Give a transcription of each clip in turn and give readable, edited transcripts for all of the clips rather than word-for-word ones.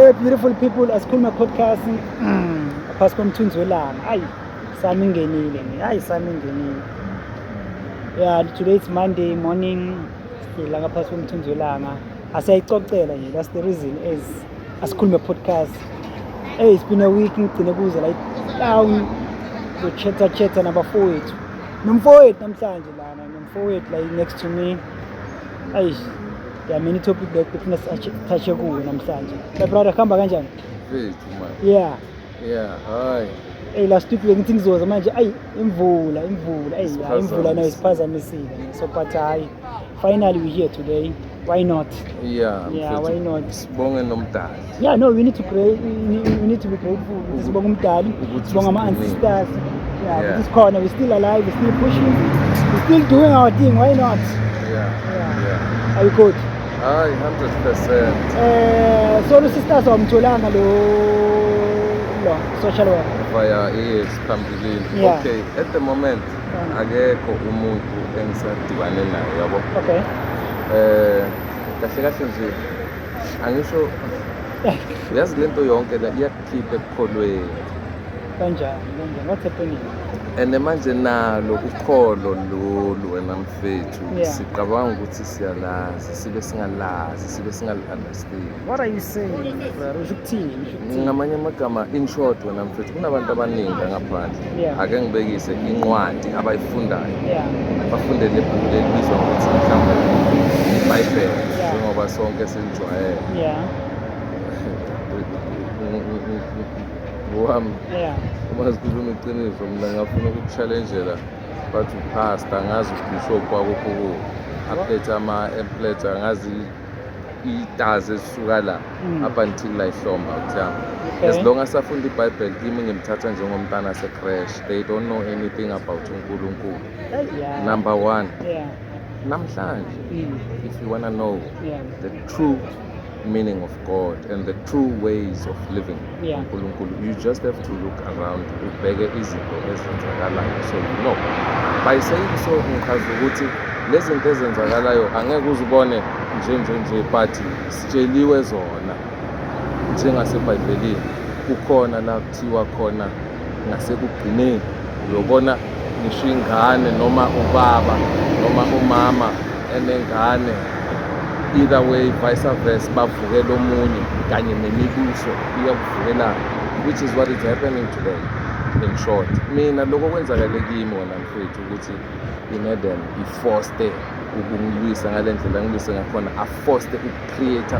Hey, beautiful people, Asikhulume Podcast phasi komthunzi welanga. Ayi, sami ingenile nje. Ayi, sami ingenile. Yeah, today is Monday morning. Sila ngaphansi komthunzi welanga. Asiyayicocela nje. That's the reason is Asikhulume Podcast. Hey, it's been a week ngigcine kuze la town zochetha chetha nabafowethu. Nomfowethu namhlanje lana, nomfowethu la next to me. Ayi, there are many topic that kufuna sithathe kuwo namhlanje. My brother, kuhamba kanjani? Mfethu man. Yeah. Yeah, hayi. Hey, last week bengithi ngizoza manje, ayi, imvula, imvula, ayi, ya, imvula nayo isiphazamisile. So but hayi, finally we here today. Why not? Yeah, Yeah, mfethu. why not? Sibonge nomdali. Yeah, no, we need to be grateful. Ukuthi sibonge umdali, Ukuthi sibonge ama usigcinile. ancestors. Yeah, ukuthi sikhona, we still alive, we still pushing, we still doing our thing. Why not? Yeah. Yeah. Yeah. Are you good? Hayi, 100%. So lo sisters wamtholanga lo social worker? Via yes, phambilini. Yeah. Okay, at the moment akekho umuntu engisadibane naye, yabo. Okay. Kahle kahle nje angisho, uyazi lento yonke la iyakukhipha ekukholweni. Kanjani? Kanjani? What's happening? And manje nalo ukholo lolu, wena mfethu, siqabanga ukuthi siyalazi, sibe singalazi, sibe singali-understand. What are you saying, bro? Usho ukuthini? Usho ukuthini? Ngamanye amagama, in short, wena mfethu, kunabantu abaningi ngaphandle, ake ngibekise incwadi abayifundayo, bafunde le bhuku lelibizwa ngokuthi mhlawumbe iBhayibheli, njengoba sonke silijwayele. Wami, uma sikhuluma iqiniso, mina ngafuna ukuku-challengela, bathi upastor, angazi ubishop wakuphi, kuwo aphethe ama-amplet, angazi itazi ezisuka la up until la ihlomba uthiyami. As long as afunda iBhayibheli kimi, ngimthatha njengomntana ase-creche. They don't know anything about uNkulunkulu. Number one, namhlanje, if you wanna know the true meaning of God and the true ways of living uNkulunkulu, you just have to look around, ubheke izinto ezenzakalayo, so you know. By saying so, ngichaza ukuthi lezi zinto ezenzakalayo angeke uzibone nje nje nje, but sitsheliwe zona njengaseBhayibhelini. Kukhona la kuthiwa khona ngasekugcineni uyobona ngisho ingane noma ubaba noma umama enengane, either way, vice versa, bavukela omunye kanye nemibuso iyakuvukelana, which is what is happening today. In short, mina lokho kwenzakale kimi, wena mfethu, ukuthi in-Eden iforced ukungilwisa ngale ndlela ngilwise ngakhona, aforced ukucreate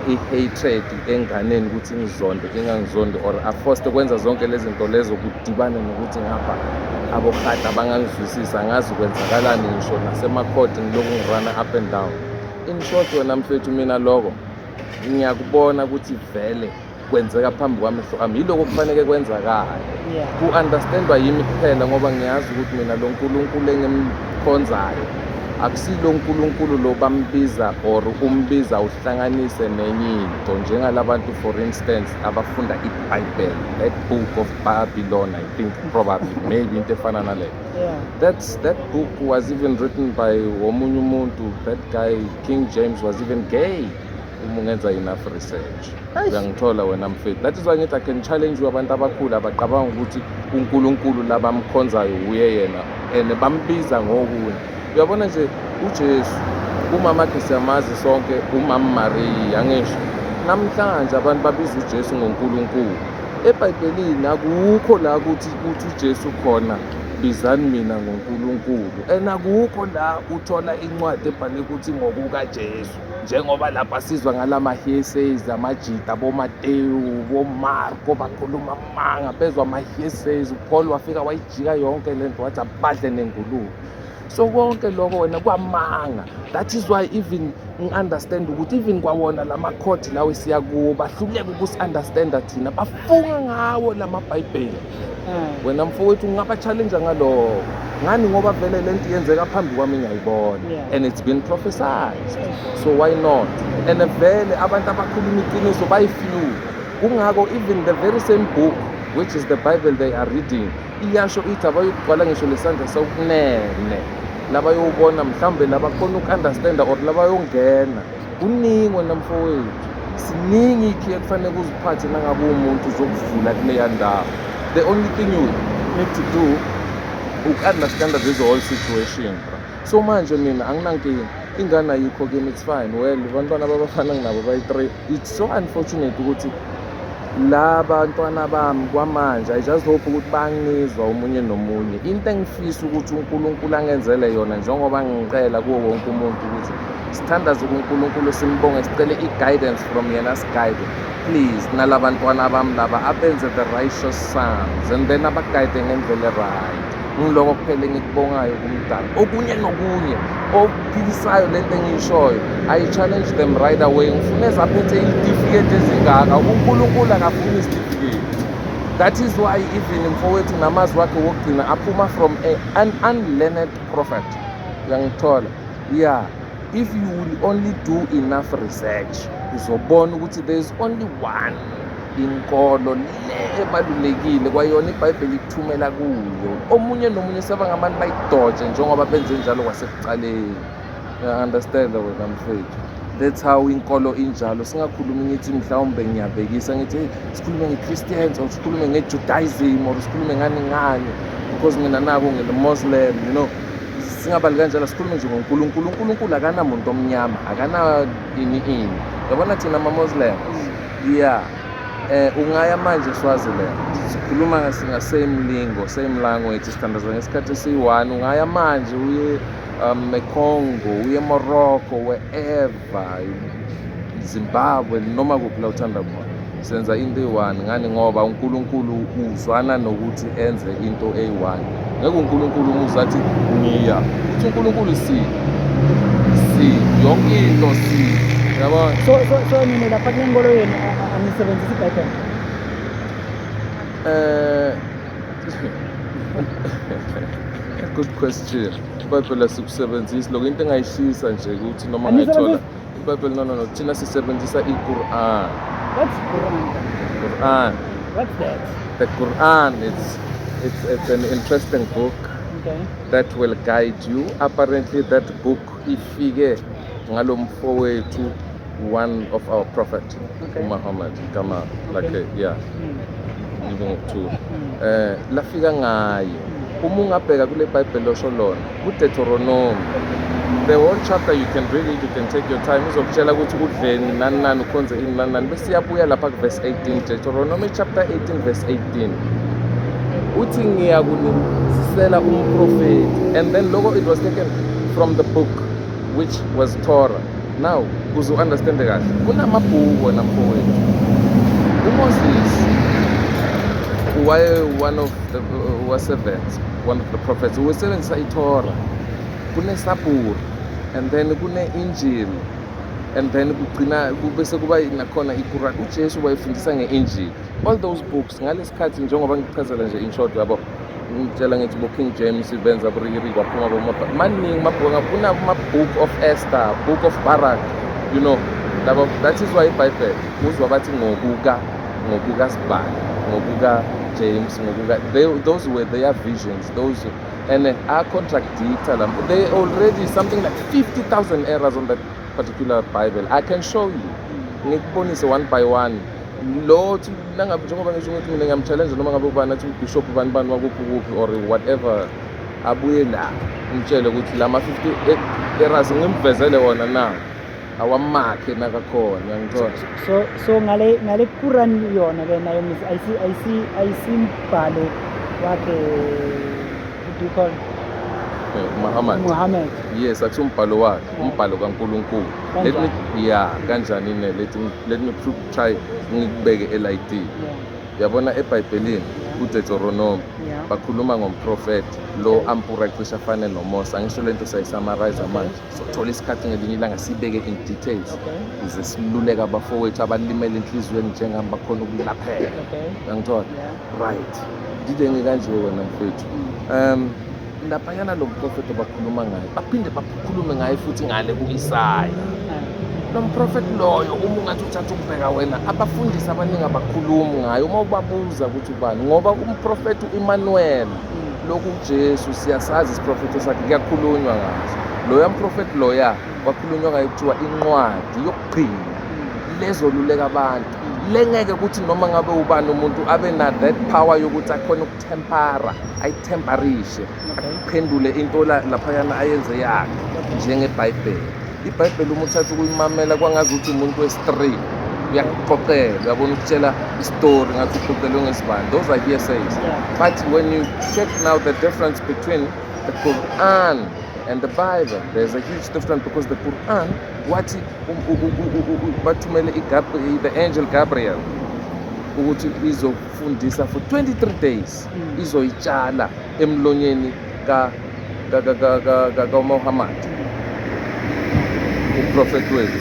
i-hatred enganeni ukuthi ngizonde ingangizondi, or aforced kwenza zonke lezi zinto lezo kudibane nokuthi ngapha abohada bangangizwisisa, angazi kwenzakalani, ngisho nasemakhodi ngilokhu ngirana up and down. In short, wena mfethu, mina lokho ngiyakubona ukuthi vele kwenzeka phambi kwamehlo ami, yiloko kufanele kwenzakale, ku-understandwa yimi kuphela, ngoba ngiyazi ukuthi mina lo Nkulunkulu engimkhonzayo akusilo Nkulunkulu lo bambiza or umbiza uhlanganise nenye into, njengalabantu, for instance, abafunda iBhayibheli, that book of Babylon, I think, probably, maybe into efana naleyo. That book was even written by omunye umuntu. That guy King James was even gay, uma ungenza enough research. Eish. Uyangithola, wena mfethu? That is why ngithi I can challenge you. Abantu abakhulu abaqabanga ukuthi uNkulunkulu labamkhonzayo uye yena and bambiza ngokunye. Uyabona nje uJesu, umama wakhe siyamazi sonke, umama Maria, angisho? Namhlanje abantu babiza uJesu ngoNkulunkulu. EBhayibhelini akukho la ukuthi uthi uJesu khona, "Bizani mina ngoNkulunkulu," and akukho la uthola incwadi ebhale ukuthi ngokukaJesu, njengoba lapha sizwa ngalama hearsays, amajita boMateyu, boMarko bakhuluma amanga bezwa ama-hearsays. UPaul wafika wayijika yonke lento, wathi abadle nengulube. So konke lokho, wena, kwamanga. That is why even ngi-understand ukuthi even kwawona lama-court lawo esiya kuwo bahluleka ukusi-understanda thina, bafunga ngawo lamabhayibheli. Wena mfowethu, ngingaba-challenge ngaloko ngani, ngoba vele lento yenzeka phambi kwami, ngiyayibona, and it's been prophesied, so why not? And vele abantu abakhuluma iqiniso bayi-few. Kungako even the very same book, which is the Bible they are reading, iyasho ithi abayokugcwala ngisho lesandla sokunene labayobona mhlawumbe labakhona uku-understanda or labayongena. Kuningi, wena mfowethu. Siningi ikhiye kufanele uziphathe nangabe uwumuntu uzokuvula kuleya ndawo. The only thing you need to do uku-understanda this whole situation, bra. So manje mina anginankinga, ingane ayikho kimi, it's fine. Well, abantwana babafana nginabo bayi-three. It's so unfortunate ukuthi la bantwana bami kwamanje, I just hope ukuthi bangizwa omunye nomunye. Into engifisa ukuthi uNkulunkulu angenzele yona, njengoba ngicela kuwo wonke umuntu ukuthi sithandaze kuNkulunkulu, simbonge, sicele i-guidance from yena, si-guide please nalabantwana bami laba, abenze the righteous sons and then aba-guide ngendlela e-right. Ngiloko kuphela engikubongayo kumdala. Okunye nokunye okuphikisayo lento engiyishoyo, I challenge them right away. Ngifuna ezaphethe iy'tifiketi ezingaka. UNkulunkulu akafuni isitifiketi. That is why even mfowethu namazwi wakhe wokugcina aphuma from an unlearned prophet, uyangithola? Yeah, if you will only do enough research, uzobona ukuthi there is only one inkolo le ebalulekile, kwayona iBhayibheli ikuthumela kuyo. Omunye nomunye sebangamane bayidoje njengoba benze njalo kwasekuqaleni. Uya-understand wena mfethu? That's how inkolo injalo. Singakhulumi ngithi mhlawumbe ngiyabekisa ngithi, hey, sikhulume nge-Christians or sikhulume nge-Judaism or sikhulume ngani ngani, because mina nako ngile-Muslim. Singabali kanjalo, sikhulume nje ngoNkulunkulu. UNkulunkulu akanamuntu omnyama, akana ini ini. Yabona thina ama-Muslim, yeah, ungaya manje Swaziland, sikhuluma nga same lingo, same language, sithandaza ngesikhathi esiyi-one. Ungaya manje uye eCongo, uye eMorocco, wherever, Zimbabwe, noma kuphi la uthanda khona, senza into eyi-one. Ngani? Ngoba uNkulunkulu uzwana nokuthi enze into eyi-one. Ngeke uNkulunkulu umuze athi ngiya uthi uNkulunkulu si yonke into si, yabona? So nina lapha kule nkolo yenu anisebenzisi iBhayibheli? Good question. IBhayibheli asikusebenzisi lokho. Into engayishisa nje ukuthi noma ngayithola Anisebenzisi? iBhayibheli, no, thina sisebenzisa iQuran. What's Quran? Quran. What's that? The Quran, it's an interesting book that will guide you. Apparently that book ifike ngalomfowethu, one of our prophet, uMuhammad, igama lakhe, yeah, ngibe ngokuthula. Lafika ngaye. Uma ungabheka kule Bible losho lona, kuDeuteronomy, the whole chapter, you can read it, you can take your time, izokutshela ukuthi udleni nani nani, ukhonze ini nani nani, bese iyabuya lapha ku-verse 18, Deuteronomy chapter 18 verse 18, uthi ngiyakunisela umprofeti. And then loko it was taken from the book which was Torah. Now kuze u-understande kahle, kunamabhuku wena mfowethu. UMoses waye one of the was-servants, one of the prophets, usebenzisa iTorah, kuneSaburi and then kune-Injil and then kugcina bese kuba nakhona iQuran. UJesu wayefundisa nge-Injil, all those books ngalesikhathi. Njengoba ngikuchazela nje in short, yabo, ngitshela ngithi bo-King James benza burikiri, kwaphuma maningi mabhuku, kunama-Book of Esther, Book of Barak. Labo, that is why iBhayibheli uzwa bathi ngokuka sibani, ngokuka James, ngokuka those were their visions, those, and a-contradicta lam. They already something like 50,000 errors on that particular Bible. I can show you, ngikubonise one by one. Lo thi nangabe njengoba ngisho ukuthi mina ngiyam-challenge noma ngabe ubani athi ubishop bani bani wakuphi kuphi or whatever, abuye la ngitshele ukuthi lama 50 errors ngimvezele wona na, awamakhe nakakhona, uyangithola? So ngale Quran yona ke nayo ayisimbhalo wakhe, what do you call? Muhammad. Muhammad. Yes, akusumbhalo wakhe, umbhalo kaNkulunkulu. Let me Kanjani? Yeah, kanjani ne, let me try ngikubeke elayitini. Yabona eBhayibhelini, kuDeuteronomy, bakhuluma ngomprofeti lo ampura cishe afane noMose. Angisho lento sayi-summarize manje, sothola isikhathi ngelinye ilanga sibeke in details ukuze siluleke abafowethu abalimele enhliziyweni njengami bakhona ukulapheka. Uyangithola? Right, didenge kanje wena mfethu. Laphayana lo mprofethi abakhuluma ngaye, baphinde bakhulume ngaye futhi ngale ku-Isaya. Lo mprofethi loyo, uma ungathi uthatha ukubheka wena, abafundisi abaningi abakhulumi ngayo uma ubabuza ukuthi ubani, ngoba umprofethi u-Emmanuel, lokhu uJesu siyasazi isiprofetho sakhe, kuyakhulunywa ngaso. Loya mprofethi loya kwakhulunywa ngaye kuthiwa incwadi yokugcina. Lezoluleka abantu lengeke ukuthi noma ngabe ubani umuntu abe na that power yokuthi akhone ukuthempara, ayithemperishe, aphendule into laphayana ayenze yakhe, njengeBhayibheli. IBhayibheli uma uthatha ukuyimamela kwangazuthi umuntu wesi-3 uyakuxoxela, uyabona, ukutshela isitori ngathi uxoxelwe ngesibani. Those are hearsays. But when you check now the difference between the Quran and the Bible, there's a huge difference, because the Quran wathi bathumele the angel Gabriel ukuthi izofundisa for 23 days, izoyitshala emlonyeni ka ka ka ka ka ka ka Muhammad, uprofeti wethu.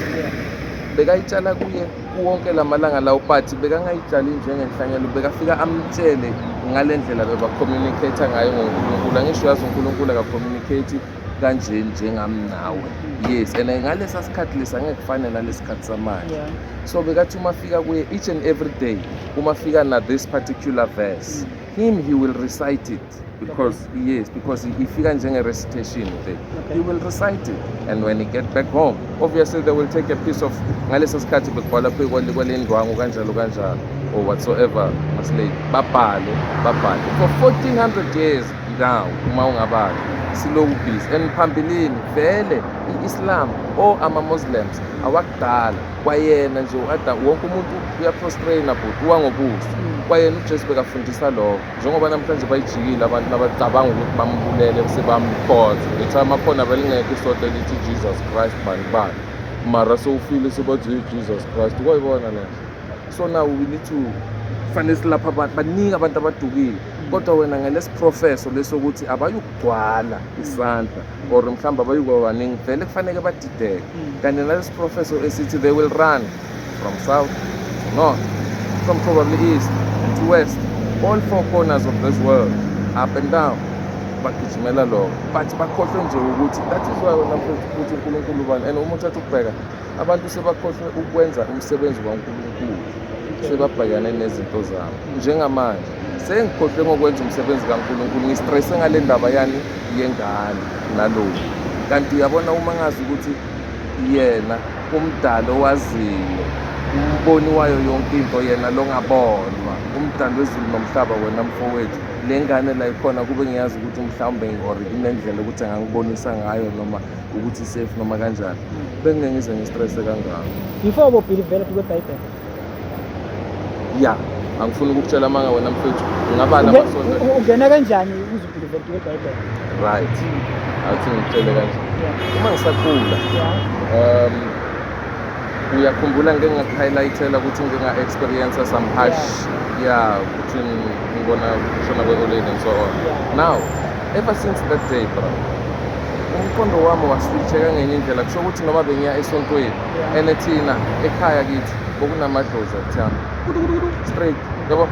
Bekayitshala kuye wonke lamalanga lawo, but bekangayitshali njengenhlanyelo. Bekafika amtshele ngale ndlela bebacommunicate ngayo ngoNkulunkulu. Angisho, yazi uNkulunkulu akacommunicate kanje njengami nawe. Yes, and ngalesa sikhathi lesi angeke kufane nalesi sikhathi samanje. So bekathi uma fika kuye each and every day, uma fika na this particular verse, him, he will recite it, because yes, because ifika njenge-recitation thing. He will recite it, and when he get back home, obviously they will take a piece of, ngalesa sikhathi bekubhalwa phezu kwale ndwangu kanjalo kanjalo or whatsoever maslate, babhale babhale for 1400 years. Now uma ungabali siloku busy, and phambilini vele i-Islam or ama-Muslims awakudala kwayena nje u-Adam, wonke umuntu uyaprostrate bhuti, uwa ngobuso. Kwayena uJesu bekafundisa lokho, njengoba namhlanje bayijikile abantu nabacabanga ukuthi bambulele sebamkhonza. The-time akhona belingekho isonto elithi Jesus Christ bani bani, mara sewufile sebathi, "Hey, Jesus Christ." Kwayibona le. So now we need to fanele silapha abantu baningi, abantu abadukile, kodwa wena ngalesiprofeso lesokuthi abayukugcwala isandla or mhlawumbe abayukuba baningi, vele kufanele badideke. Kanti nalesi profeso esithi they will run from south to north, from probably east to west, all four corners of this world, up and down, bagijimela lokho, but bakhohlwe nje ukuthi that is why wena futhi uNkulunkulu bani. And uma uthatha ukubheka, abantu sebakhohlwe ukwenza umsebenzi kaNkulunkulu, sebabhekane nezinto zabo. Njengamanje sengikhohlwe ngokwenza umsebenzi kaNkulunkulu, ngistresse ngale ndaba yani yengane naloku. Kanti uyabona, uma ngazi ukuthi yena umdali owaziyo, umboni wayo yonke into, yena longabonwa, umdali wezulu nomhlaba, wena mfowethu, le ngane la ikhona, kube ngiyazi ukuthi mhlawumbe or kunendlela ukuthi angangibonisa ngayo noma ukuthi safe noma kanjani, bengingeke ngize ngistresse kangako. Before bobelievela kweBhayibheli? Ya, angifuni ukukutshela amanga wena mfethu, ngingabala amasonto. Ungena kanjani ukuze ubelievele kweBhayibheli? Right, athi ngikutshele kanje. Uma ngisakhula, uyakhumbula ngike ngaku-highlightela ukuthi ngike nga-experience some harsh, yeah, between ngibona kushona kwe-old lady and so on. Now ever since that day, bro, umqondo wami waswitcheka ngenye indlela. Kusho ukuthi noma bengiya esontweni, and thina ekhaya kithi bokunamadlozi akuthiyami straight, yabo,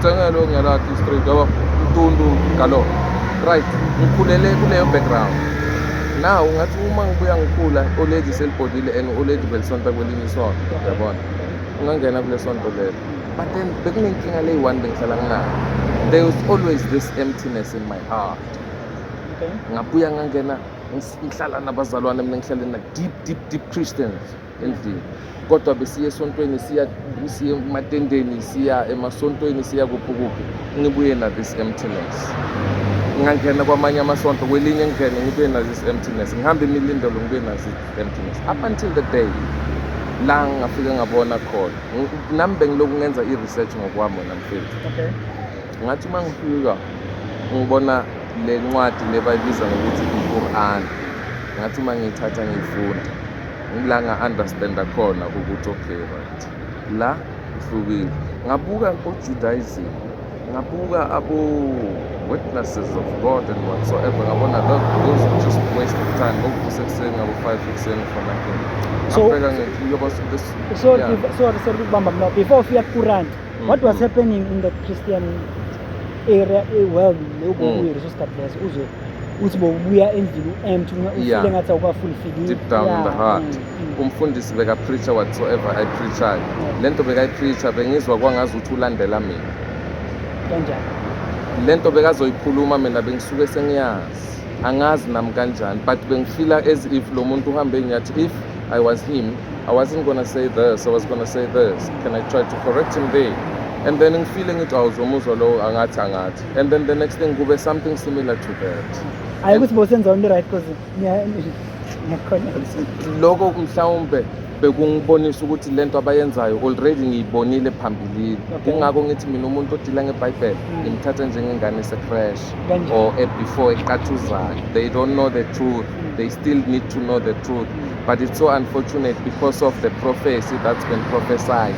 tsengelo ngiyalathi straight, yabo, mtundu galo, right? Ngikhulele kuleyo background. Now ngathi uma ngibuya ngikhula, olady selibhodile, and olady belisonta kwelinye isonto, yabona, ungangena kule sonto lelo. But then bekunenkinga leyi-one bengihlala nginayo. There was always this emptiness in my heart. Ngabuya ngangena, ngihlala nabazalwane mina, ngihlale na deep deep deep Christians endlini, kodwa besiya esontweni, siya siye ematendeni, siya emasontweni, siya kuphi kuphi, ngibuye na this emptiness. Ngangena kwamanye amasonto, kwelinye ngingene ngibuye na this emptiness, ngihambe imilindelo ngibuye na this emptiness, up until the day la ngafike ngabona khona. Nami bengilokhu ngenza i-research ngokwami, wena mfethu. Ngathi uma ngifika ngibona le ncwadi le bayibiza ngokuthi i-Quran, ngathi uma ngiyithatha ngiyifunda, ngila nga-understanda khona ukuthi okay, right, la ihlukile. Ngabuka ko-Judaism, ngabuka abo-Witnesses of God and whatsoever, ngabona those are just waste of time, ngokuvusa ekuseni ngabo-5 ekuseni for nothing. Ngabheka ngithi yoba this So yeah. Sorry, sorry ukubamba mna. Before ufika Quran, what was happening in the Christian area, world le ubukuyo leso sikhathi leso, uze uthi bowubuya endlini u-empty, ufile ngathi awukafulfilli? Deep down in the heart, umfundisi bekapreacha whatsoever ayipreachayo, le nto bekayipreacha bengizwa kwangazi ukuthi ulandela mina. Kanjani? Le nto bekazoyikhuluma mina bengisuke sengiyazi, angazi nami kanjani, but bengifila as if lo muntu uhambe ngiyathi if I was him. I wasn't gonna say this, I was gonna say this. Can I try to correct him there? And then ngifile ngithi awuzomuzwa lo angathi angathi. And then the next thing kube something similar to that. Hayi ukuthi bosenza into right because ngiyaconnect. Lokho mhlawumbe bekungibonisa ukuthi lento abayenzayo already ngiyibonile phambilini. Kungakho ngithi mina umuntu odila ngeBhayibheli ngimthatha njengengane ese-creche Kanjani? or before eqathuzayo. They don't know the truth. They still need to know the truth. But it's so unfortunate because of the prophecy that's been prophesied.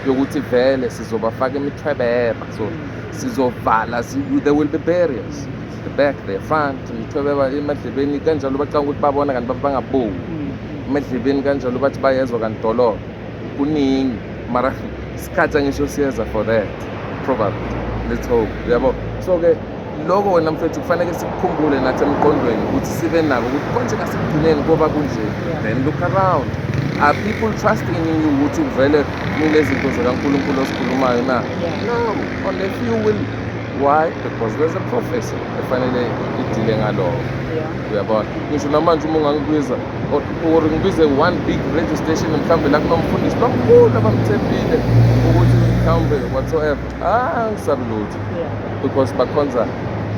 Yokuthi vele sizobafaka imithwebeba, so sizovala, there will be barriers. The back, the front, imithwebeba emadlebeni kanjalo bacanga ukuthi babona kanti bangaboni. Emadlebeni kanjalo bathi bayezwa kanti dololo. Kuningi mara isikhathi angisho siyeza for that. Probably. Let's hope. Yabo. So ke lokho wena mfethu kufanele sikukhumbule nathi emqondweni ukuthi sibe nako ukuthi konje kasekugcineni koba kunje. Then look around. Are people trusting in you ukuthi vele kulezi zinto zikaNkulunkulu osikhulumayo na? No, only a few will. Why? Because there's a prophecy efanele idile ngalokho. Uyabona? Ngisho namanje uma ungangibiza or ngibize one big radio station mhlawumbe la kunomfundisi lomkhulu abamthembile ukuthi mhlawumbe whatsoever. Ah, ngisabi lutho. Because bakhonza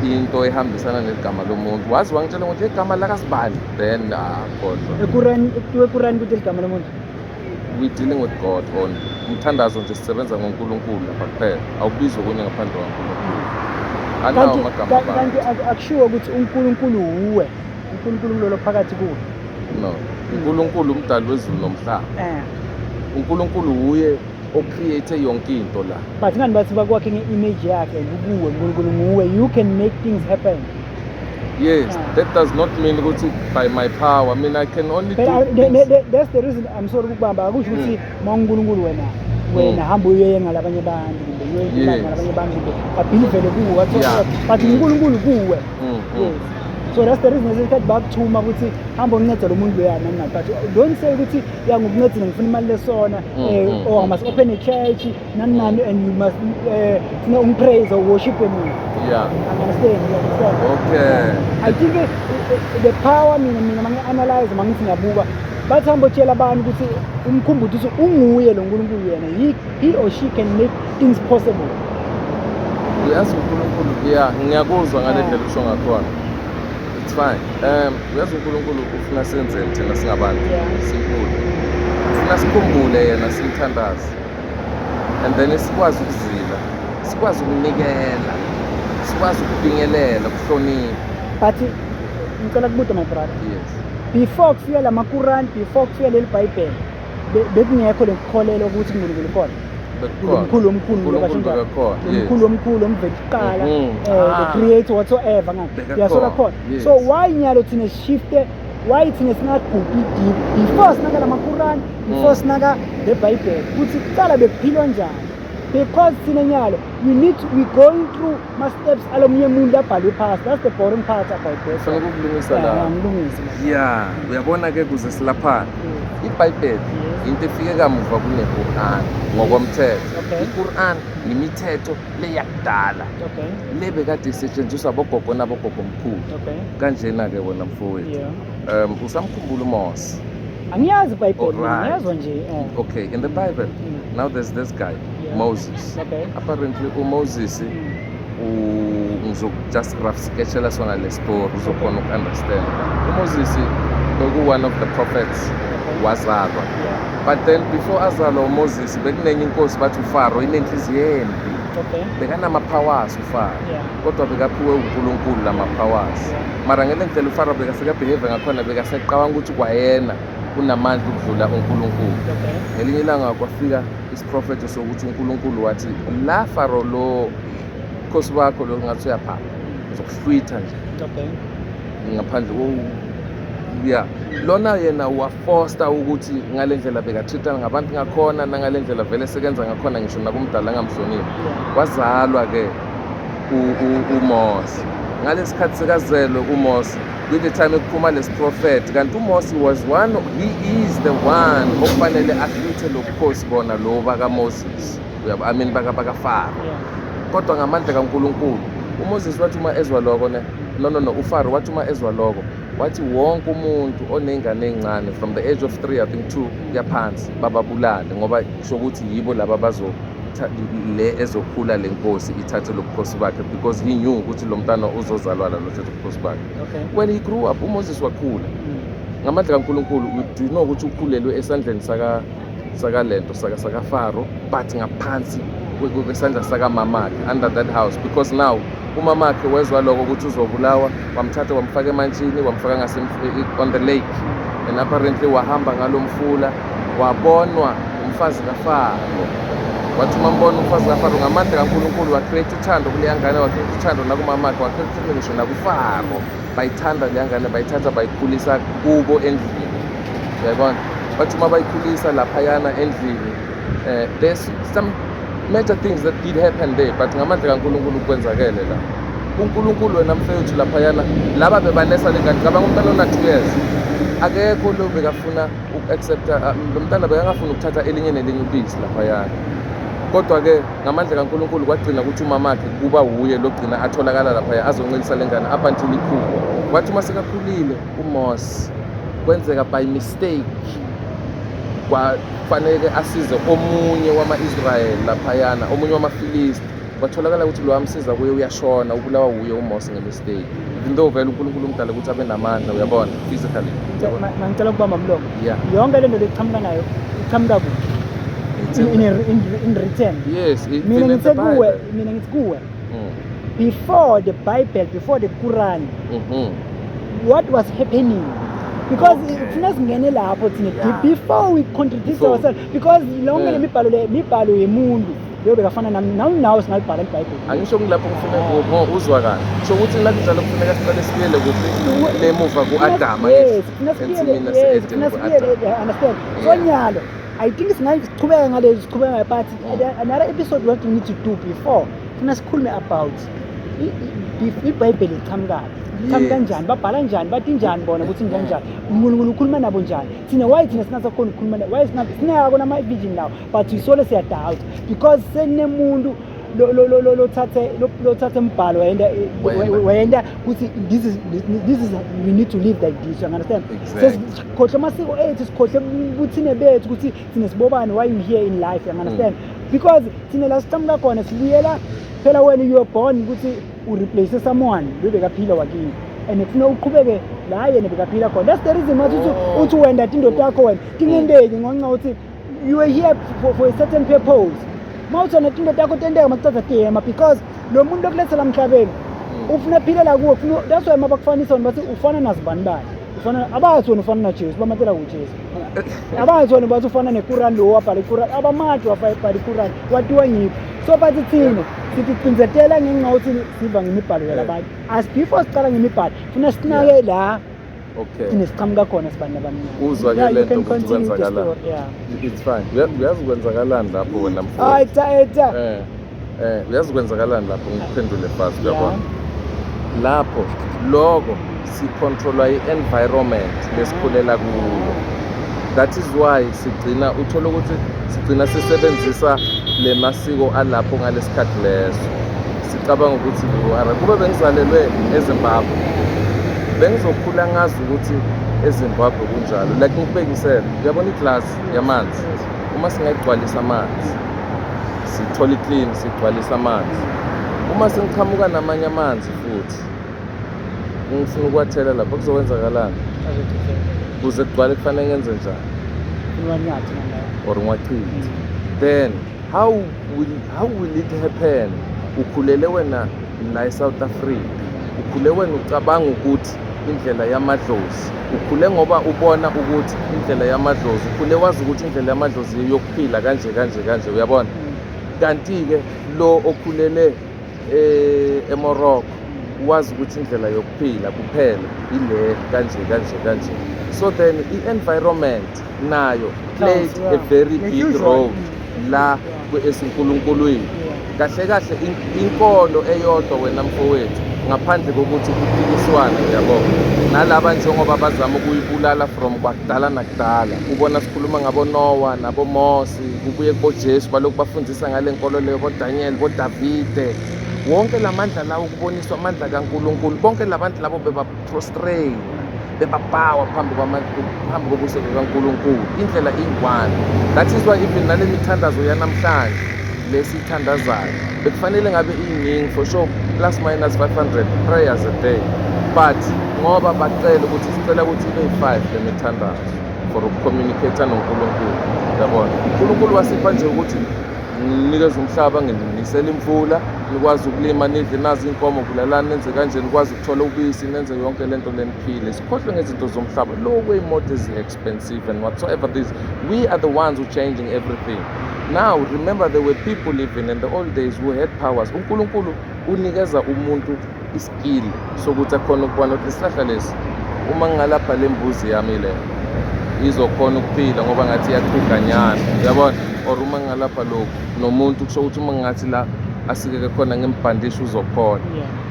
into ehambisana negama lomuntu. Wazi wangitshela ukuthi igama lakasibani, then kodwa. Ekurani kuthiwa ekurani kuthi ligama lomuntu. We dealing with God only. Umthandazo nje sisebenza ngoNkulunkulu lapha kuphela. Awubizwa okunye ngaphandle kwaNkulunkulu. Anawo Kanti amagama abantu. Kanti akushiwo ukuthi uNkulunkulu uwe. uNkulunkulu lolo phakathi kuwe. No. uNkulunkulu umdali wezulu nomhlaba. uNkulunkulu uye ocreate yonke into la. But ngani bathi bakwakhe nge-image yakhe and ukuwe uNkulunkulu nguwe, you can make things happen. Yes, that does not mean ukuthi by my power. I mean I can only But do things. That's the reason I'm sorry ukubamba akusho ukuthi uma uNkulunkulu wena wena hamba uye ngalabanye abantu kumbe uye ngalabanye abantu kumbe babhilivele kuwe whatsoever. But uNkulunkulu kuwe. Yes. So that's the reason esikhathi bakuthuma ukuthi hamba uncede lo muntu loyana nani. But don't say ukuthi ya ngokuncedile ngifuna imali lesona, or I must open a church nani nani and you must funa ungipraise or worship me. Understand, you understand? Okay. I think the power mina mangi-analyze mangithi ngiyabuka bathi hamba utshela abantu ukuthi umkhumbuzo ukuthi unguye lo Nkulunkulu yena, he or she can make things possible. Uyazi uNkulunkulu, yeah, ngiyakuzwa ngale ndlela usho ngakhona. It's fine. Uyazi uNkulunkulu ufuna senzeni thina singabantu? Simple. Ufuna sikhumbule yena simthandaze. And then sikwazi ukuzila, sikwazi ukunikela, sikwazi ukubingelela, ukuhlonipha. But ngicela kubuza my brother. Yes. Before kufika la maQuran, before kufika leli Bible, bekungekho lekukholelwa ukuthi uNkulunkulu ukhona. Omkhulu omkhulu uNkulunkulu bekhona. Omkhulu omkhulu omvela kuqala, the creator whatsoever ngani. Uyasola khona. So why nyalo thina shift, why thina singagubhi deep before sinaka la maQuran, before sinaka the Bible, ukuthi kuqala bekuphilwa njani? Because thina nyalo we going through ma steps alomunye umuntu abhalwe phansi. That's the boring part about this. Ufuna ukulungisa la. Ngilungise. Yeah, uyabona ke kuze silaphana. iBhayibheli into efike kamuva kuneQuran ngokomthetho. iQuran imithetho leyakudala. Le bekade isetshenziswa abogogo nabogogo mkhulu. Kanjena ke wena mfowethu. Usamkhumbula uMose? Angiyazi iBhayibheli, ngiyazwa nje. Okay, in the Bible, now there's this guy, Moses. Apparently uMoses just rough sketchela sona le story uzokhona uku-understand. uMoses beku one of the prophets wazalwa. But then before azalwa uMoses bekunenye inkosi bathi uFaro inenhliziyo embi. Bekanama powers uFaro. Kodwa bekaphiwe uNkulunkulu lama powers. Mara ngale ndlela uFaro bekaseka behave ngakhona bekaseqabanga ukuthi kwayena unamandla ukudlula uNkulunkulu. Ngelinye ilanga kwafika isiprofetho sokuthi uNkulunkulu wathi la Faro lo khosi wakho lo ngathi uyaphapha uzokuhlwitha nje. Ngaphandle yeah lona yena wafoster ukuthi ngale ndlela bekatreatana ngabantu ngakhona nangale ndlela vele sekenza ngakhona ngisho nakumdala angamhloniphi. Wazalwa ke uMose. Ngalesikhathi sekazelwe uMose with the time ekuphuma lesi prophet kanti uMose was one, he is the one okufanele ahlwithe lo bukhosi bona lo bakaMoses. Uyabo, I mean bakaFaro. Kodwa ngamandla kaNkulunkulu uMoses wathi uma ezwa lokho ne no uFaro wathi uma ezwa lokho Wathi wonke umuntu onengane encane from the age of 3, I think 2 kuya phansi, bababulale, ngoba kusho ukuthi yibo laba bazo le ezokhula le nkosi ithathe lo bukhosi bakhe, because he knew ukuthi lo mntana uzozalwa la lothatha ubukhosi bakhe. When he grew up, uMoses wakhula ngamandla kaNkulunkulu. Do you know ukuthi ukhulelwe esandleni saka sakalento saka sakaFaro, but ngaphansi kwesandla sakamamakhe, under that house, because now umamakhe wezwa lokho ukuthi uzobulawa, wamthatha wamfaka emantshini, wamfaka ngase on the lake, and apparently wahamba ngalo mfula, wabonwa umfazi kaFaro. Wathi uma mbona umfazi kaFaro, ngamandla kaNkulunkulu wacreate uthando kuleya ngane, wacreate uthando nakumamakhe, wacreate uthando ngisho nakuFaro. Bayithanda leya ngane, bayithatha, bayikhulisa kubo endlini, uyayibona. Bathi uma bayikhulisa laphayana endlini, there's some major things that did happen there, but ngamandla kaNkulunkulu kwenzakele la. UNkulunkulu, wena mfethu, laphayana laba bebanesa le ngane. Cabanga umntana ona-2 years, akekho lo bekafuna uku-accepta lo mntana, bekangafuni ukuthatha elinye nelinye ubisi laphayana. Kodwa-ke ngamandla kaNkulunkulu kwagcina ukuthi umamakhe kuba wuye logcina atholakala laphaya azoncelisa le ngane up until ikhule. Kwathi uma sekakhulile uMose, kwenzeka by mistake kwafanele asize omunye wama-Israyeli laphayana, omunye wamaFilisti. Kwatholakala ukuthi lo amsiza kuye uyashona, ubulawa wuye uMose ngemistake, even though vele uNkulunkulu umdala ukuthi abe namandla, uyabona, physically, uyabona? Mangicela ukubamba umlomo. Yeah. Yonke le nto leqhamuka nayo iqhamuka kuphi? In written. Yes, it's Mina in the ngithe kuwe, Bible. Mina ngithi kuwe, before the Bible, before the Quran, what was happening? Because funa singene lapho thina before we contradict Before. ourselves, because lonke le mibhalo, le mibhalo yemuntu leyo bekafana nami nawe, nawe singayibhala iBhayibheli. Angisho ngilapho kufuneka uzwa kahle, kusho ukuthi nakunjalo kufuneka siqale sibuyele kuphi? Lemuva ku-Adama. Yes, funa sibuyele. Ensimini Yes, yase-Eden, funa ku-Adam. sibuyele, understand? So nyalo I think singasichubeka ngalezo, sichubeka ngayo, but another episode, what we need to do before, funa sikhulume about iBhayibheli liqhamukaphi, liqhamuka kanjani, babhala njani, bathi njani bona ukuthi njani njani, uNkulunkulu ukhuluma nabo njani. Thina, why thina singasakhoni ukukhuluma why sinako nama-vision lawo, but sisole siyadoubt because senemuntu lothathe umbhalo wayenda Wayenda. Wayenda ukuthi this is we need to live like this, you understand? Exactly. Sikhohle amasiko ethu, sikhohle buthine bethu, ukuthi thina sibobani, why you here in life, you understand? Because thina la siqhamuka khona sibuyela phela. Wena, you are born ukuthi ureplace someone lo bekaphila wakini, and kufuna uqhubeke la yena bekaphila khona. That's the reason wathi uthi uthi wenda tindoda yakho wena tingendeki ngonxa uthi you were here for a certain purpose. Ma uthi wena tindoda yakho tenteka makucaca tema, because lo muntu okulethela emhlabeni ufuna aphilela kuwe, ufuna. That's why mabakufanisa wena bathi ufana nazibani bani, ufana, abathi wena ufana naJesu, bamatela kuJesu. Abathi wena bathi ufana neQuran, lo wabhala iQuran, abamade wabhala iQuran watiwa ngiphi. So bathi thina sithi cinzetela ngenxa yokuthi siva ngemibhalo yalabantu. As before sicala ngemibhalo, funa sinake la thina siqhamuka khona sibantu abamnyama. Uzwa-ke Yeah, you le nto can ukuthi continue with the kwenzakalani. story, yeah. It's fine. Uyazi kwenzakalani lapho, wena mfowethu? Hayi, ta eta. Uyazi kwenzakalani lapho? Ngikuphendule fast, uyabona lapho loko sicontrolwa i-environment lesikhulela kuyo. That is why sigcina uthola ukuthi sigcina sisebenzisa le masiko alapho ngalesikhathi leso, sicabanga ukuthi ara kube bengizalelwe eZimbabwe, bengizokhula ngazi ukuthi eZimbabwe kunjalo. Like ngikubekisele, uyabona iglasi yamanzi, uma singayigcwalisa amanzi, sithole clean, sigcwalisa amanzi, uma sengiqhamuka namanye amanzi futhi ngifuna ukuwathela lapho, kuzokwenzakalani? Kuze kugcwale kufanele ngenze njani? Unwanyathi nalayo. Or ngiwachithe? Then how will it happen? Ukhulele wena la eSouth Africa, ukhule wena ucabanga ukuthi indlela yamadlozi, ukhule ngoba ubona ukuthi indlela yamadlozi, ukhule wazi ukuthi indlela yamadlozi yokuphila kanje kanje kanje, uyabona. Kanti-ke lo okhulele eMorocco wazi ukuthi indlela yokuphila kuphela ile kanje kanje kanje. So then i-environment nayo played a very A big huge role role. la esinkulunkulwini. Kahle kahle inkolo eyodwa, wena mfowethu, ngaphandle kokuthi kuphikiswane, uyabona, nalaba njengoba bazama ukuyibulala from kwakudala nakudala, ubona sikhuluma ngabo Noah nabo Mose, kubuye kuboJesu, balokhu bafundisa ngale nkolo leyo, boDaniel, boDavide, wonke la mandla lawo kuboniswa amandla kaNkulunkulu. Bonke labantu labo bebaprostrate. Bebabawa phambi kobuso bukaNkulunkulu. Indlela iyi-one. That is why even nale mithandazo yanamhlanje lesiyithandazayo bekufanele ngabe iyiningi, for sure, plus minus 500 prayers a day, but ngoba bacela ukuthi sicela ukuthi ibe yi-5 le mithandazo for ukucommunicate noNkulunkulu. Yabona, uNkulunkulu wasipha nje ukuthi nginikeze umhlaba, nginisele imvula, nikwazi ukulima, nidle, nazi iy'nkomo, bulalani, nenze kanje, nikwazi ukuthola ubisi, nenze yonke lento leniphile. Sikhohlwe ngezinto zomhlaba, lokhu iy'moto ezi-expensive and whatsoever this. We are the ones who changing everything now. Remember, there were people living in the old days who had powers. UNkulunkulu unikeza umuntu iskill sokuthi akhona ukubona ukuthi lesihlahla lesi, uma ngingalapha le mbuzi yami le, izokhona ukuphila ngoba ngathi iyachuganyana, uyabona? Or uma ngingalapha lokhu nomuntu, kusho ukuthi uma ngingathi la asikeke khona ngimbhandishe, uzokhona.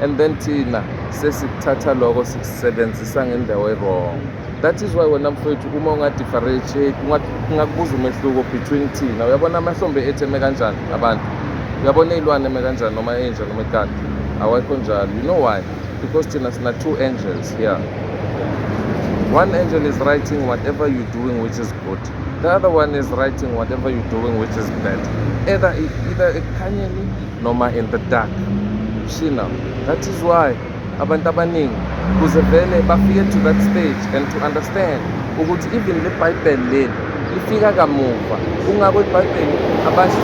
And then thina sesikuthatha lokho, sikusebenzisa ngendawo e-wrong. That is why wena mfowethu, uma ungadifferentiate, ungakubuza umehluko between thina, uyabona amahlombe ethu eme kanjani abantu, uyabona iy'lwane eme kanjani, noma enja noma ikati, awekho njalo. You know why? Because thina sina two angels here. One angel is writing whatever you're doing which is good. The other one is writing whatever you're doing which is bad, either ekukhanyeni noma in the dark. See now, that is why abantu abaningi kuze vele bafike to that stage and to understand ukuthi even le Bible leli lifika kamuva. Kungako iBhayibheli abantu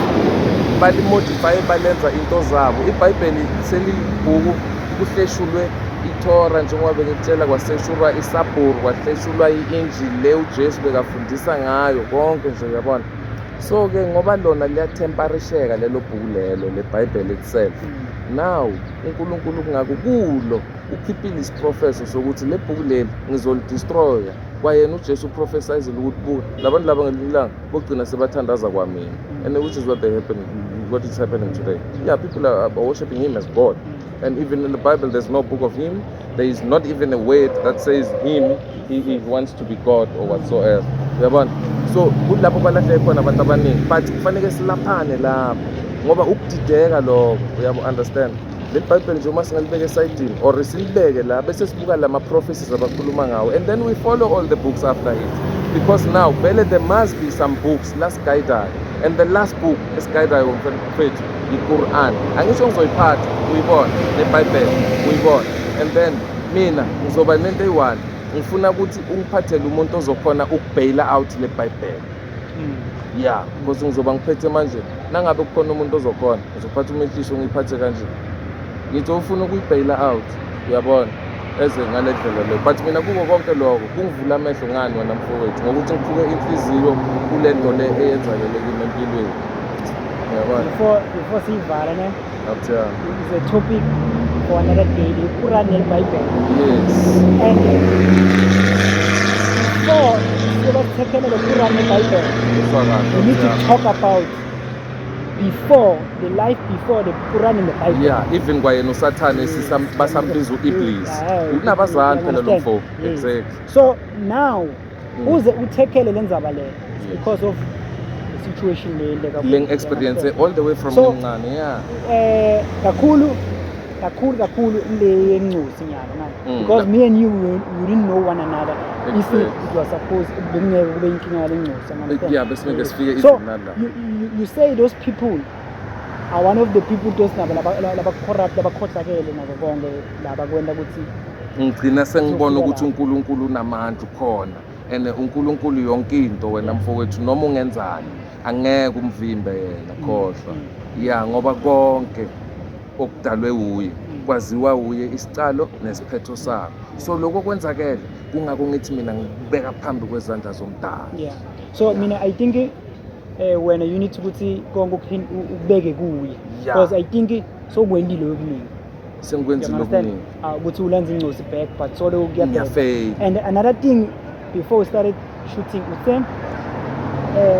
balimodify, balenza into zabo. IBhayibheli selibhuku kuhleshulwe iTora, njengoba bengikutshela, kwahleshulwa iSabur, kwahleshulwa i-Injili le uJesu bekafundisa ngayo konke nje, uyabona? So-ke ngoba lona liyathemparisheka lelo bhuku lelo lebhayibheli itself. Now uNkulunkulu kungako kulo ukhiphile isiprofeso sokuthi le bhuku leli ngizolidestroya. Kwayena uJesu uprophesayizile ukuthi buka labantu laba, ngelinye ilanga bogcina sebathandaza kwamina, and which is what is happening today. Yeah, people are worshiping him as God, and even in the Bible there's no book of him. There is not even a word that says him, he wants to be God or whatsoever, uyabona? So kulapho balahleke khona abantu abaningi, but kufanele silaphane lapho ngoba ukudideka lokho, uyabo understand? Leli Bhayibheli nje uma singalibeka esayidini or silibeke la, bese sibuka lama prophecies abakhuluma ngawo, and then we follow all the books after it, because now vele there must be some books lasiguidayo, and the last book esiguidayo mfethu i-Quran. Angisho ngizoyiphatha uyibone nebhayibheli uyibone, and then mina ngizoba nento eyi-one, ngifuna ukuthi ungiphathele umuntu ozokhona ukubaila out le Bhayibheli. Yeah, because ngizoba ngiphethe manje, nangabe kukhona umuntu ozokhona, ngizophatha umehliso, ngiyiphathe kanje, ngithi ufuna ukuyibhayila out, uyabona, eze ngale ndlela leyo. But mina kuko konke lokho kungivula amehlo ngani wena mfowethu, ngokuthi ngiphuke inhliziyo kule nto le eyenzakele kimi empilweni, uyabona? Before siyivala ne, Akuthiyana. is a topic for another day, the Quran neBhayibheli. And before siyoba sithekele le Quran neBhayibheli, Uzwa kahle. we need to talk about before the life before the Quran and the Bible. Yeah, even kwayena uSathane basambiza u-Iblis. Unabazali phela lo mfo. Yes. Exactly. So now uze uthekele le ndzaba le, it's because of the situation le le kakhulu. Le experience all the way from mncane, yeah. Kakhulu kakhulu kakhulu le yencosi nyalo manje, because me and you, we didn't know one another if it was supposed bekungeke kube inkinga yale ncosi, understand? Yeah, besingeke sifike So even nala. you say those people are one of the people, those nabo laba corrupt, labakhohlakele nabo konke laba kwenta ukuthi Ngigcina sengibona Uzofika ukuthi lapho. uNkulunkulu unamandla ukhona, and uNkulunkulu yonke into, wena mfowethu, noma ungenzani angeke umvimbe yena, khohlwa. Ya, ngoba konke okudalwe uye, kwaziwa uye isicalo nesiphetho sakho. So lokho kwenzakele, kungako ngithi mina ngibeka phambi kwezandla zomdala. Yeah, so mina I think wena you need ukuthi konke ukubeke kuye, because I think sokwendile okuningi. Sengikwenzile You understand? okuningi. Ukuthi ulanze ingcosi back, but solo kuyabheka. Ngiyafeyila. And another thing, before we started shooting, uthe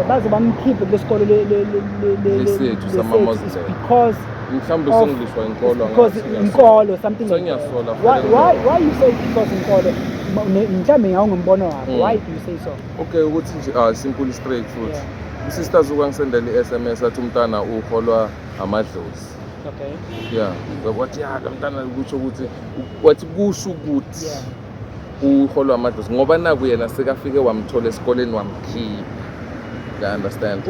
baze bamkhiphe kulesikolo Lesethu lesethu, sama-Muslim. is because Mhlawumbe sengilwiswa inkolo. Because inkolo, something like that. Sengiyasola Why, vele. why you say because inkolo? Mhlawumbe ngawo ngombono wakho. Why do you say so? Okay, ukuthi nje simple, straight futhi. Usisters ukwangisendela i-SMS athi umntana uholwa amadlozi. Yeah, wathi ya lo mntana kusho ukuthi, wathi kusho ukuthi Uholwa amadlozi ngoba naku yena sekafike wamthola esikoleni, wamkhipha, you understand?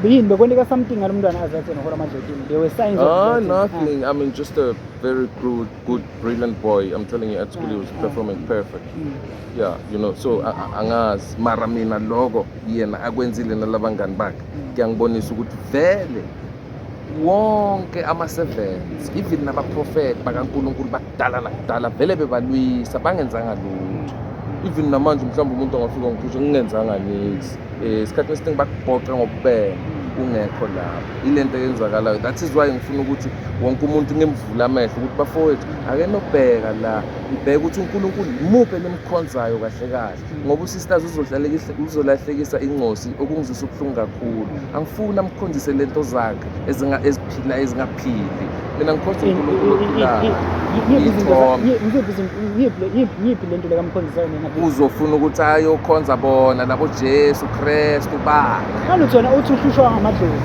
Yini bekwenteka something ngalo mntwana azathi yena uhola amadlotini? There were signs of Ah, that. nothing. I mean, just a very good, good, brilliant boy. I'm telling you, at school he was performing perfect. Yeah, so angazi, mara mina loko yena akwenzile nalabangani bakhe kuyangibonisa ukuthi vele wonke ama-servants, even nabaprofethi bakaNkulunkulu bakudala nakudala, vele bebalwisa bangenzanga lutho. Even namanje mhlawumbe umuntu angafika ngiphushe ngingenzanga niks. Isikhathi esiningi bakubhoqa ngobubele ungekho lapho. Ile nto eyenzakalayo. That is why ngifuna ukuthi wonke umuntu ngimvule amehlo ukuthi, bafowethu, ake nobheka la, nibheke ukuthi uNkulunkulu imuphi enimkhonzayo kahle kahle, ngoba usisters uzolahlekisa incosi, okungizwisa ubuhlungu kakhulu. Angifuni amkhonzise lento zakhe eziphila ezingaphili. Mina ngikhonza uNkulunkulu ophilayo. Iy'thombe. Yiphi lento lekamkhonzisayo nina? Uzofuna ukuthi ayokhonza bona labo Jesu Kristu bakhe. Ngaluthi wena uthi uhlushwa ngamadlozi.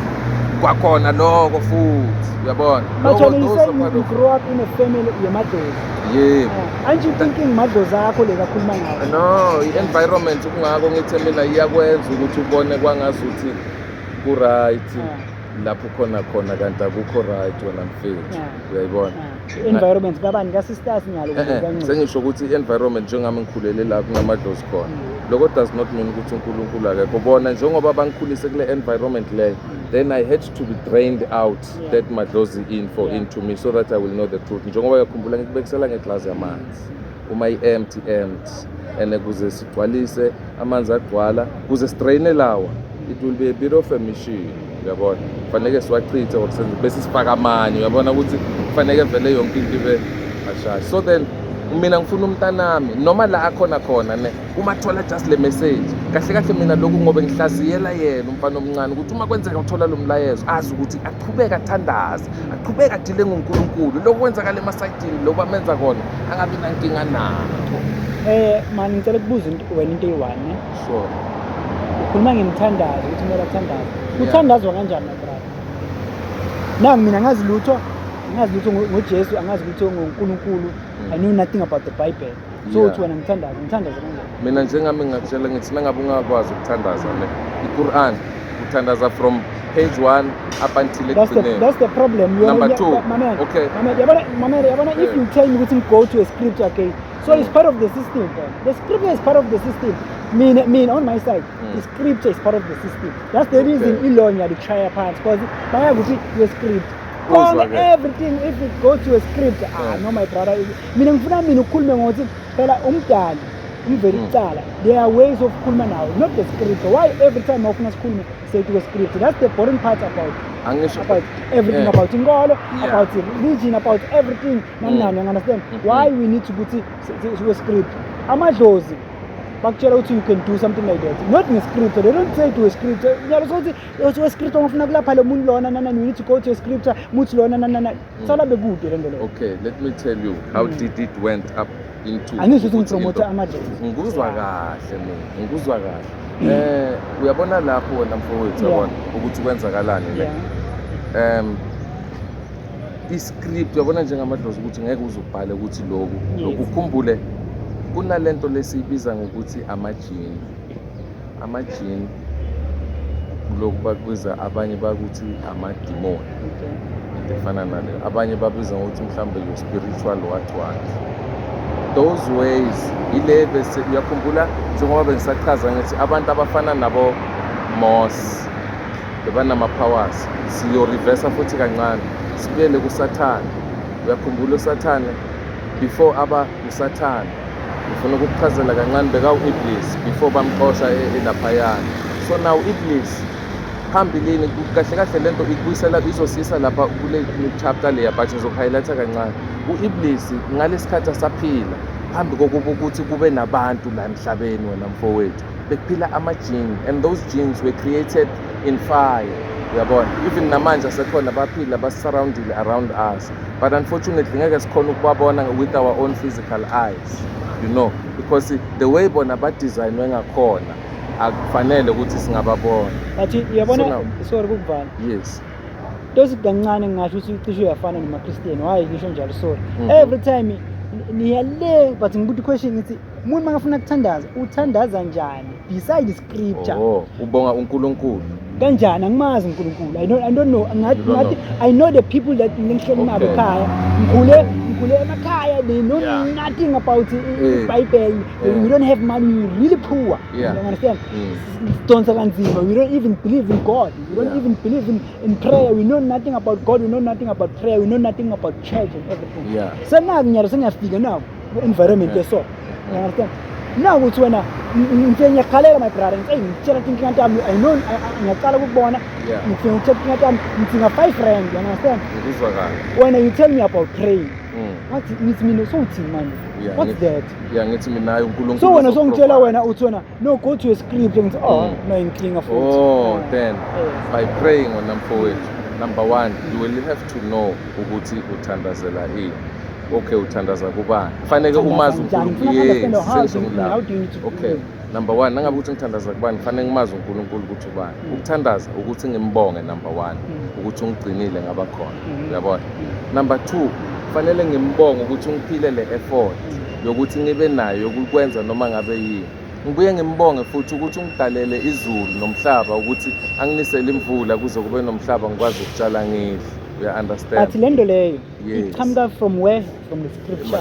Kwakhona lokho futhi, uyabona. But Lokho, wena you those say are you, part you of grew up in a family yemadlozi. Yebo. Aren't you thinking madlozi akho le kakhuluma ngawo? No, i-environment, kungako ngithi mina iyakwenza ukuthi ubone kwangazuthi ku-right lapho khona khona, kanti akukho right, wena mfethu. Uyayibona? Environment kabani, ka-sisters nyalo kumbe kancane? Sengisho ukuthi i-environment, njengami ngikhulele la kunamadlozi khona, lokho does not mean ukuthi uNkulunkulu akekho. Bona njengoba bangikhulise kule environment leyo, then I had to be drained out that madlozi in for into me so that I will know the truth. Njengoba uyakhumbula ngikubekisela ngeglasi yamanzi, uma i-empty empty, and kuze sigcwalise amanzi agcwala, kuze sidraine lawa, it will be a bit of a mission, uyabona. Kufaneke siwachithe or senze bese sifaka amanye, uyabona ukuthi kufaneke vele yonke into ibe ashashe. So then mina ngifuna umntanami noma la akhona khona ne, uma thola just le message kahle kahle, mina lokhu ngobe ngihlaziyela yena umfana omncane ukuthi uma kwenzeka uthola lo mlayezo, azi ukuthi aqhubeke athandaze, aqhubeke adile ngoNkulunkulu. Lokhu kwenzakala emasayidini, lokhu amenza kona, angabi nankinga nakho. Man, ngicela ukubuza wena into eyi-one, ne? Sure. Ukhuluma ngemthandazo ukuthi kumele athandaze. Yeah. Uthandazwa kanjani, my brother? Nangi mina ngazi lutho, angazi lutho ngoJesu, angazi lutho ngoNkulunkulu. I know nothing about the Bible. So uthi wena ngithandaze, ngithandaze kanjani? Mina njengami ngingakutshela ngithi nangabe ungakwazi ukuthandaza ne, iQuran uthandaza from page 1 up until That's the ekugcineni. That's the problem. Number two. Mama, Okay. Mama, yabona, mama, yabona, if you tell me ukuthi go to a scripture, okay. So it's part of the system, bro. The scripture is part of the system. Me, on my side, the scripture is part of the system. That's the reason ilonya lichaya phansi because bayakuthi your script. Uzwa Konke ke. everything, if it goes to a script, ah, no, my brother. Mina ngifuna mina ukukhulume ngokuthi phela umdali umveli kucala. There are ways of ukukhuluma nawe, not the script. Why every time mawufuna sikhulume say to a script? That's the boring part about Angisho about everything, about inkolo, about religion, about everything. Nani nani, you understand? Why we need to ukuthi to a script? Amadlozi bakutshela ukuthi you can do something like that, not nge-scripture. They don't say to a scripture. Nyalo sokuthi to a scripture ngifuna kulapha lo muntu lona nana, you need to go to a scripture muthi lona nana nana. Sala bekude le nto leyo. Okay, let me tell you how did it went up into Angisho ukuthi ukuthi ngipromote amadlozi. Ngikuzwa kahle mina, ngikuzwa kahle. Uyabona lapho wena mfowethu, uyabona ukuthi kwenzakalani ne? I-script, uyabona, njengamadlozi ukuthi ngeke uze ubhale ukuthi lokhu lokhu, ukhumbule kunalento lesiyibiza ngokuthi amajini. Amajini lokhu bakubiza, abanye bakuthi amadimoni, into efana naleyo. Abanye babiza ngokuthi mhlawumbe your spiritual what what. Those ways ile bese uyakhumbula njengoba bengisachaza ngithi abantu abafana nabo Mose bebanama-powers. Siyo-reversa futhi kancane, sibuyele kuSathane. Uyakhumbula uSathane before aba uSathane? Ngifuna ukukuchazela kancane, bekawu-Iblis before bamxosha elaphayana. So now Iblis phambilini, kahle kahle lento ikubuyisela, izosisa lapha kule chapter leya, but ngizoku-highlighta kancane. U-Iblis ngalesikhathi asaphila, phambi kokuba ukuthi kube nabantu la emhlabeni, wena mfowethu, bekuphila ama-jinn, and those jinns were created in fire, uyabona. Even namanje asekhona, baphila, basi-surroundile around us, but unfortunately ngeke sikhona ukubabona with our own physical eyes, because the way bona badesignwe ngakhona akufanele ukuthi singababona. But uyabona, So now- sorry kukuvala. Yes. Tosi kancane ngingasho ukuthi cishe uyafana noma-Christian. Why ngisho njalo? Sorry. Mhm. Every time niya le, but ngibuthi question ngithi Umuntu makafuna ukuthandaza, uthandaza njani beside scripture? Oh, ubonga uNkulunkulu. Kanjani? Angimazi uNkulunkulu. I don't know. Ngathi You don't ngathi I know the people that ngihleli nabo ekhaya. Ngikhule emakhaya, they know nothing about iBhayibheli. We don't have money, we really poor. You understand? Sidonsa kanzima. We don't even believe in God. We don't even believe in prayer. We know nothing about God. We know nothing about prayer. We know nothing about church and everything. Senaku nyalo sengiyafika naku ku-environment yeso. You understand? Naku uthi wena ngifike ngiyakhalela, my brother, ngithi, "Eyi, ngitshela inkinga yami. I know ngiyaqala ukukubona." Ngifike ngitshela inkinga yami, ngidinga R5, you understand? Ngikuzwa kahle. Wena you tell me about praying. Wathi ngithi mina, sowuthini manje? Yeah, What's that? Yeah, ngithi mina hayi, uNkulunkulu So wena songitshela uzoprovide. wena uthi wena, no, go to a script. Ngithi, oh, no, inkinga futhi. Oh, then by praying wena mfowethu, number one, you will have to know ukuthi uthandazela ini. Okay, uthandaza kubani? Kufanele Uthandaza umazi njani? uNkulunkulu. Ngifuna uku-understand Yes, how do you- sengizongilapha. how do you need to Okay. do? Number one, nangabe ukuthi ngithandaza kubani, kufanele ngimazi uNkulunkulu ukuthi ubani. Ukuthandaza ukuthi ngimbonge, number one, ukuthi ungigcinile ngaba khona. Uyabona? Number two, kufanele ngimbonge ukuthi ungiphile le effort yokuthi ngibe nayo yokukwenza noma ngabe yini. Ngibuye ngimbonge futhi ukuthi ungidalele izulu nomhlaba, ukuthi anginisele imvula kuze kube nomhlaba, ngikwazi ukutshala ngidle. Uya understand? But le nto leyo iqhamuka from where? From the scriptures.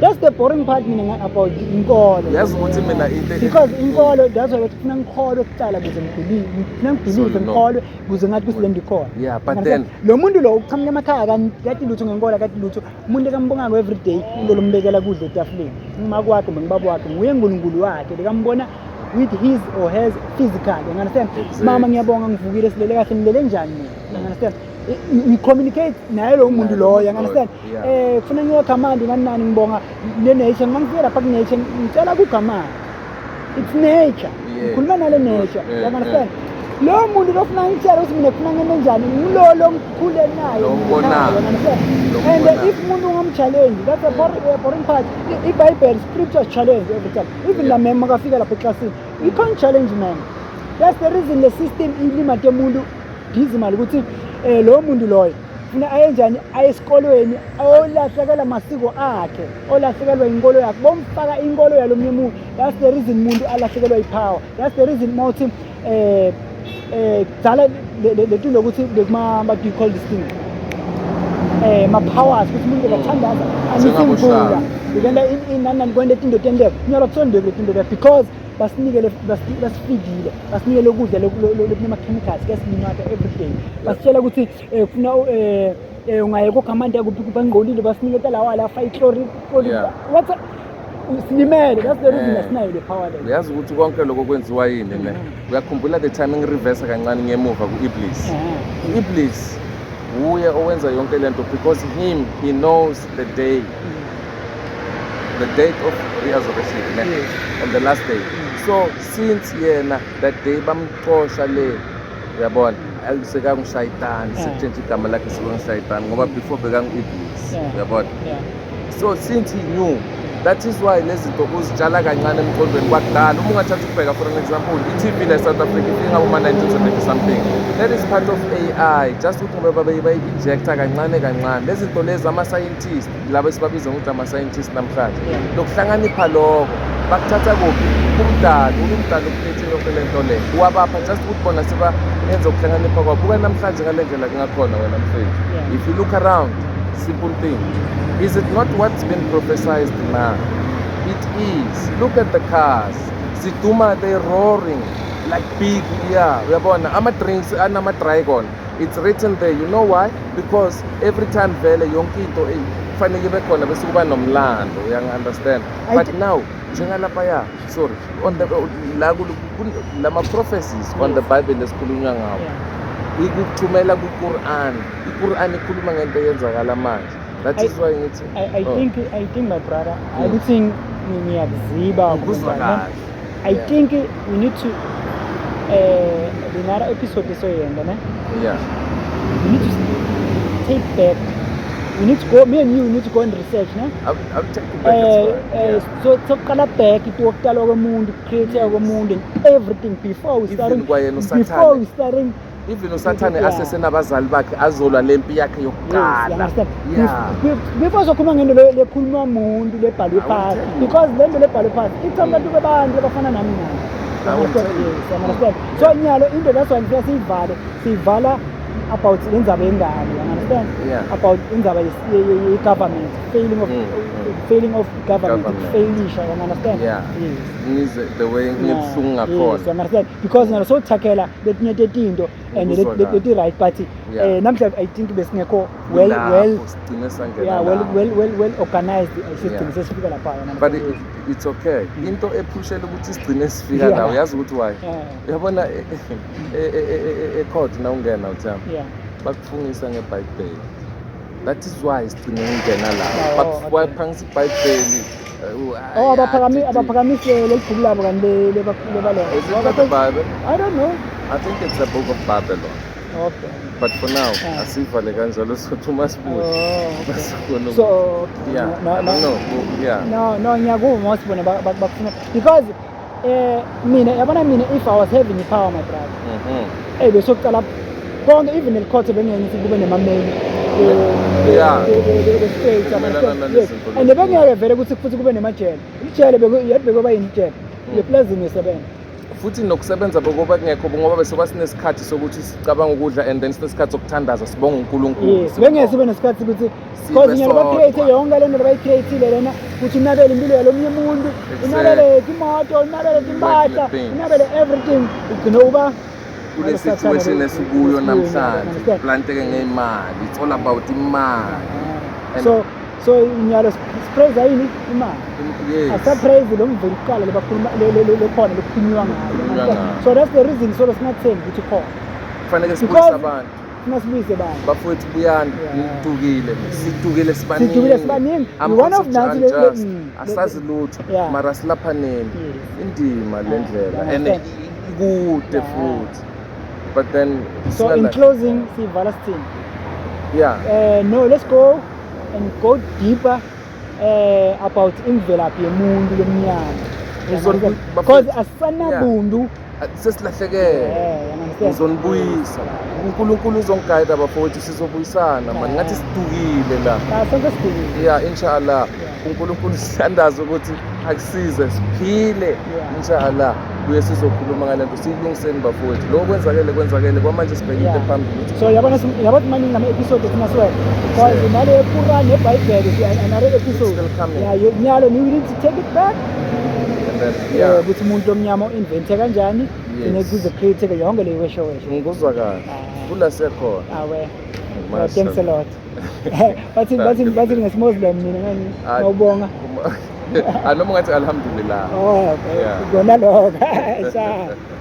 That's the boring part mina about inkolo. Yazi ukuthi mina into Because inkolo, that's why kufuna ngikholwe kuqala ukuze ngibelieve, ngifuna So ngibelieve, you know. ngikholwe ukuze ngathi ukuthi le nto ikhona. Yeah, but Understand? then Lo muntu lo uqhamuka emakhaya kati lutho ngenkolo, kati lutho. Umuntu ekambongako every day ulo lombekela kudla etafuleni, ngumake wakhe kumbe ngubaba wakhe, nguye nkulunkulu wakhe lekambona with his or hers physical, you understand? Exactly. Mama, ngiyabonga, ngivukile, silele kahle. Ngilele njani mina? You understand? We communicate naye lo muntu Naye lo loyo, you muntu understand? loyo, yeah. Kufuna ngiyokha amanti nani nani, ngibonga le nature. Uma ngifike lapha ku-nature, ngicela kukha amanti. It's nature. Ngikhuluma nale nature, you understand? Loyo muntu lofuna ngitshela ukuthi mina kufuna ngene njani, ngulo lo ngikhule naye. Lo mbonayo. You understand? Lo And mbonayo. if umuntu ungamchallenge, that's a boring part. IBhayibheli, scripture challenge every time. Even la mem makafika lapha eklasini, you can't challenge man. That's the reason the system ilimate umuntu dismal, ukuthi lowo muntu loyo funa ayenjani, aye esikolweni, olahlekelwa masiko akhe, olahlekelwa inkolo yakhe, bomfaka inkolo yalomunye umuntu. That's the reason umuntu alahlekelwa ipower. That's the reason mawuthi kudala le nto lokuthi bekuma, what do you call this thing, ma-powers, ukuthi umuntu bekathandaza anise Njengaboshaka. imvula, bekenta nani nani, kwenta tinto tenteka. Nyalo kusondeke letinto leyo because basinikele basifikile, basinikele ukudla lokunama-chemicals, kuyasilimata every day. Basitshela ukuthi kufuna ungaye kokha amanti akuphi kuphi angcolile, basiniketa lawa lafa i-chlorine. What's silimele? That's the reason asinayo le power leyo. Uyazi ukuthi konke lokho kwenziwa yini ne? Uyakhumbula the time ngireverse kancane ngemuva ku-Iblis? U-Iblis wuye owenza yonke lento because him, he knows the day, the date of resurrection, ne? Yes. On the last day. So since yena that day bamxosha le, uyabona, sekangushayitani, sekutshentsha igama lakhe, sekangushayitani, ngoba before bekangu-Iblis. Uyabona? Yeah. So since he knew, that is why lezi zinto uzitshala kancane emqondweni kwakudala. Uma ungathatha ukubheka, for an example, i-TV la e-South Africa ifike ngaboma-1970 something. That is part of AI, just ukuthi ngoba bayi-injecta kancane kancane lezi zinto lezi. Ama-scientist laba esibabiza ngokuthi ama-scientist namhlanje, lokuhlakanipha loko bakuthatha kuphi? Kumdali. Umdali ukuphethe yonke le nto le, wabapha just ukuthi bona sebayenza ukuhlakanipha kwabo. Buka namhlanje ngale ndlela kungakhona wena mfethu. If you look around, simple thing, is it not what's been prophesied now? It is. Look at the cars ziduma, they roaring like big. Yeah, uyabona ama-drinks anama-dragon, it's written there. You know why? Because every time vele yonke into kufanele ibe khona bese kuba nomlando, uyangi-understand? But now njengalaphaya, sorry, on the la lama prophecies on the Bible esikhulunywa ngawo, ikuthumela ku-Quran. I-Quran ikhuluma ngento eyenzakala manje. That is why ngithi I oh, think, my brother, I think ngiyakuziba. Ngikuzwa kahle. I think we need to another episode esoyenda, ne? Yeah. We need to take back. We need to go, me and you, we need to go and research, ne? I'll take you back as well. So soqala back into ukuqala komuntu, create komuntu and everything before we Even starting kwayena uSathane. before we starting Even usathane asesenabazali bakhe azolwa lempi yakhe Yes, you yokuqala. understand? Yeah. Before sokhuluma ngento lekhulunywa muntu lebhalwe I will phasi, tell you. because le nto lebhalwe phasi iqhamuka kubantu abafana nami nawe. I will tell you. Yes, you understand? So nyalo into, that's why ngifika siyivale, siyivala about indzaba yengane, you understand? Yeah. About indzaba ye-government failing of failing of government, Government. failisha, you understand? Yeah. Yes. Ngize the way ngibuhlungu Yes, you ngakhona. understand? Because nyalo sothakhela letinye tetinto and Ngikuzwa kahle. leti-right, but namhla I think besingekho well Kulapho well sigcine sangena yeah, well lapho. well organized, sigcine sesifika lapha, you But understand? it's okay, into ephushela ukuthi sigcine sifika la, uyazi ukuthi why? Uyabona e-court na ungena uthama bakufungisa ngebhayibheli. That is why sigcine ngingena la. Oh, okay. Baphangisa ibhayibheli. Oh, abaphakamise leli bhuku labo kanti lebalona. Is it not the Bible? I don't know. I think it's the book of Babylon. But for now, asivale kanjalo, sothi uma sibuya Oh, okay. basikhona. So yeah, no, I no, don't know. Yeah. No, ngiyakuvuma wasibona bakufuna because mina, yabona mina, if I was having power, my brother, besokucala konke, even nelikhothi bengeke ngithi kube nemameli the state. Ukumelana nalezi zinto And lezi. bengeke vele ukuthi futhi kube nemajele, ijele yathi bekuba yini ijele le plazini yosebenza. Futhi nokusebenza bokuba kungekho, ngoba bese sinesikhathi sokuthi sicabanga ukudla and then sinesikhathi sokuthandaza, sibonga uNkulunkulu. Yes, bengeke sibe nesikhathi ukuthi Sibe because nyalo sodwa. ba-create yonke le nto labayi-create-ile lena ukuthi unabele impilo yalomunye umuntu, unabele imoto, unabele timpahla, Worldly things. Unabele everything, ugcine uba Kule situation esikuyo namhlanje, planteke ngeyimali, it's all about imali. So nyalo sipraise yini? Imali. Yes. Asapraise lo mveli kuqala lebakhuluma lekhona lokukhulunywa Kukhulunywa ngayo. ngayo. So that's the reason solo singathembi ukuthi khona. Kufanele sibuyise Because abantu. Funa sibuyise abantu. Bafowethu, buyani. Nidukile, sidukile sibaningi. Sidukile sibaningi. I'm One of also nathi unjust. Asazi lutho, mara silaphaneni. Indima le ndlela and ikude futhi, but then So in closing, sivala sithini? No, let's go and go deeper about imvelaphi yomuntu lomnyama, because asanabuntu. Sesilahlekele. You understand? Ngizonibuyisa, uNkulunkulu uzongigayida, bafowethu, sizobuyisana mani, ngathi sidukile la. Ah, sonke sidukile. Yeah, inshallah, uNkulunkulu sithandaza ukuthi akusize siphile. Inshallah kuye sizokhuluma ngale nto, siyilungiseni bafowethu. Lokho kwenzakele kwenzakele kwamanje, sibheke into phambili ukuthi So yabona yabona maningi nama-episode ethina siwena, because nale Quran neBhayibheli, another episode. It's still coming. Yeah, nyalo we need to take it back And then yeah, ukuthi umuntu omnyama u-invente kanjani gcine kuze create yonke le wesho wesho. Ngikuzwa kahle. Kula siyakhona. Awe. Well, thanks a lot. Bathi bathi bathi ngesiMuslim mina ngani Ah, ngawubonga. Ah, noma ungathi alhamdulillah. Oh, okay. Yeah. Kona lokho. Sha.